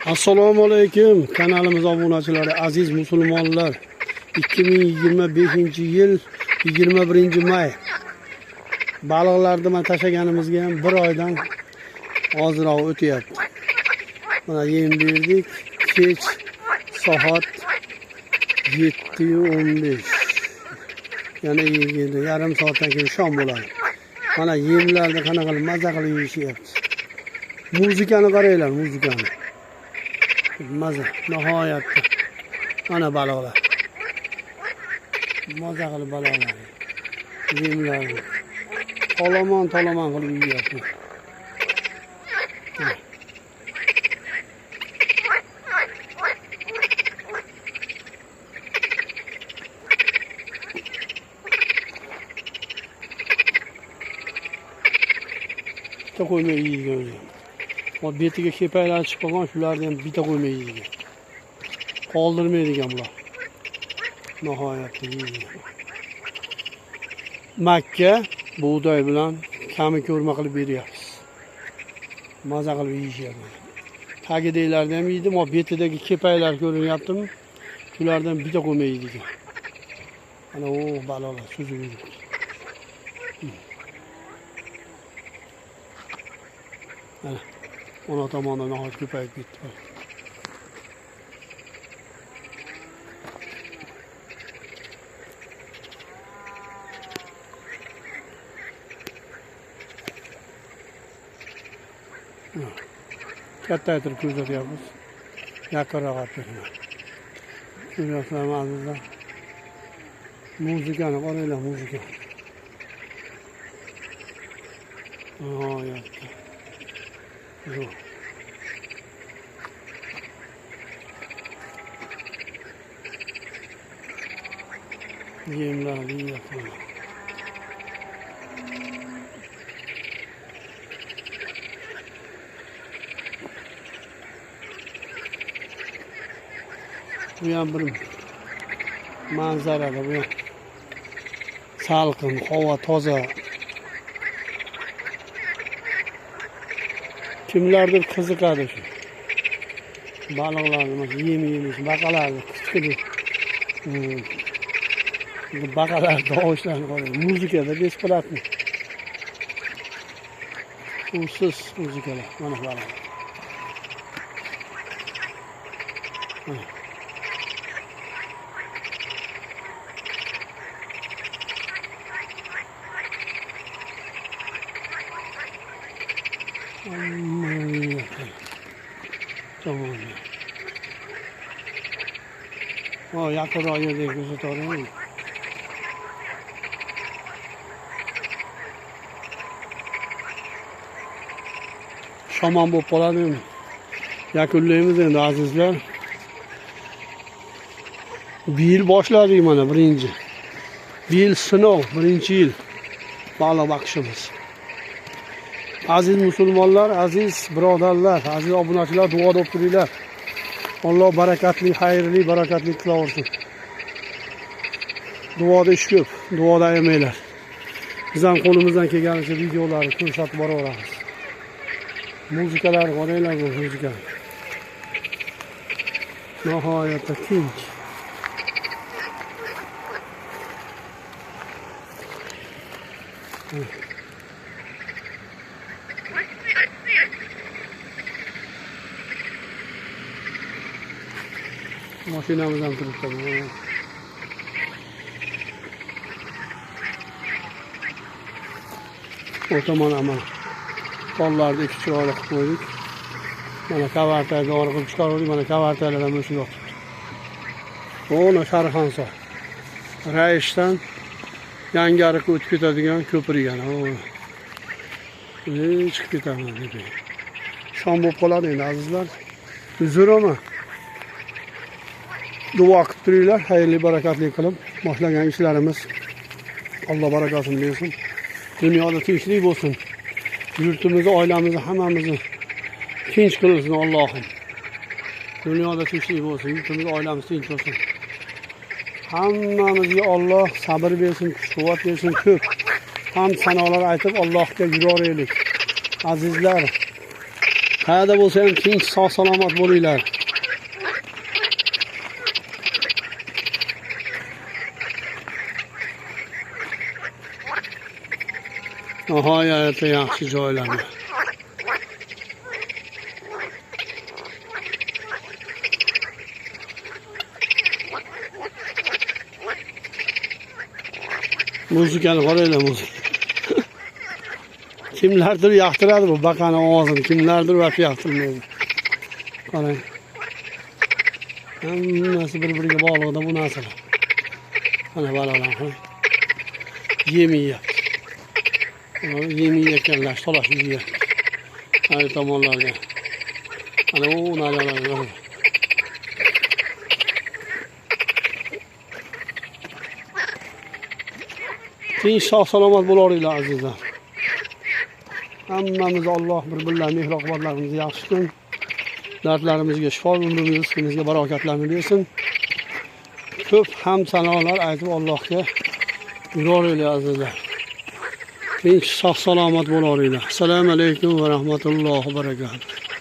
Assalomu alaykum kanalimiz obunachilari, aziz musulmonlar. 2025-yil 21-may. Baliqlarni mana tashlaganimizga ham bir oydan ozroq o'tyapti. Mana yem berdik. Kech soat 7:15. Yana endi yarim soatdan keyin shom bo'ladi. Mana yemlarni qanaqa qilib maza qilib yeyishyapti. Muzikani qaranglar, muzikani. Maza, nihoyatda. Mana baliqlar. Maza qilib baliqlar. Yemlarni tolomon tolomon qilib yeyapti. Bitta qo'ymay yeydigan o'zi. O betiga kepaklar chiqib qolgan, shularni ham bitta qo'ymay yeydigan. Qoldirmaydigan bular. Nihoyatda yeydigan. Makka bug'doy bilan kami ko'rma qilib beryapmiz. Maza qilib yeyishyapti. Tagidagilarni ham yeydi, mo betidagi kepaklar ko'rinyaptimi? Shulardan bitta qo'ymay yeydigan. Ana o balolar suzib yuribdi. Mana ona tomonda nihoyat ko'payib ketdi. Kattaytirib ko'rsatyapmiz. Yaqinroq olib ketaman. Ko'ryapsizlarmi azizlar? Muzikani qaranglar, muzika. Nihoyatda. Yo'q. Yemlarni yeyapti. Bu ham bir manzarada, bu ham salqin, havo toza. Kimlardir qiziqadi shu. Baliqlarni yem yemish, baqalarni kichkina baqalar tovushlarini qarang. Muzikada bесплатно. Pulsiz muzikalar. Mana baliq. Tamam. O yaqinroq yerda ko'rsatavering. Shamon bo'lib qoladi endi. Yakunlaymiz endi azizlar. Bu yil boshladik mana birinchi. Bu yil sinov, birinchi yil baliq boqishimiz. Aziz musulmonlar, aziz birodarlar, aziz obunachilar, duoda bo'lib turinglar. Alloh barakatli, xayrli, barakatli qilaversin. Duoda ish ko'p, duoda ayamanglar. Biz ham qo'limizdan kelganicha videolarni ko'rsatib boraveramiz. Muzikalar qaranglar, bu muzika. Nihoyatda tinch. Mashinamiz ham turibdi. O tomon amal. Tollarni ikki chiroyli qilib qo'ydik. Mana kavartayni dori qilib chiqardik. Mana kavartaylar ham o'sib yotibdi. Ona Sharixonsoy. Rayishdan Yangiariqqa o'tib ketadigan ko'prik yana. Chiqib ketamiz dedi. Shom bo'lib qoladi endi azizlar. Uzrmi? Duo qilib turinglar, xayrli barakatli qilib boshlagan ishlarimiz Alloh barakasini bersin. Dunyoda tinchlik bo'lsin. Yurtimizni, oilamizni, hammamizni tinch qilsin Allohim. Dunyoda tinchlik bo'lsin, yurtimiz, oilamiz tinch bo'lsin. Hammamizga Alloh sabr bersin, kuch-quvvat bersin, ko'p hamd sanolar aytib Allohga yuroraylik. Azizlar, Qayerda bo'lsa ham tinch, sog' salomat bo'linglar. Nihoyatda yaxshi joylarni. Muzikani qaranglar, muzika. Kimlardir yoqtiradi bu baqani ovozini, kimlardir vaqt yoqtirmaydi. Qarang. Hammasi bir-biriga bog'liqda bu narsalar. Mana baliqlar qarang. Yem yeyapti. Yem yeyotganlar talashib yeyapti. Har tomonlarga. Mana u naryoqlarga. Tinch, sog' salomat bo'laveringlar azizlar. Hammamiz Alloh bir-birlarini mehr-oqibatlarimizni yaxshi qilsin. Dardlarimizga shifo, umrimiz, rizqimizga barokatlarni bersin. Ko'p hamd sanolar aytib Allohga yuraveringlar azizlar. Tinch, sog' salomat bo'laveringlar. Assalomu alaykum va rahmatullohi va barakatuh.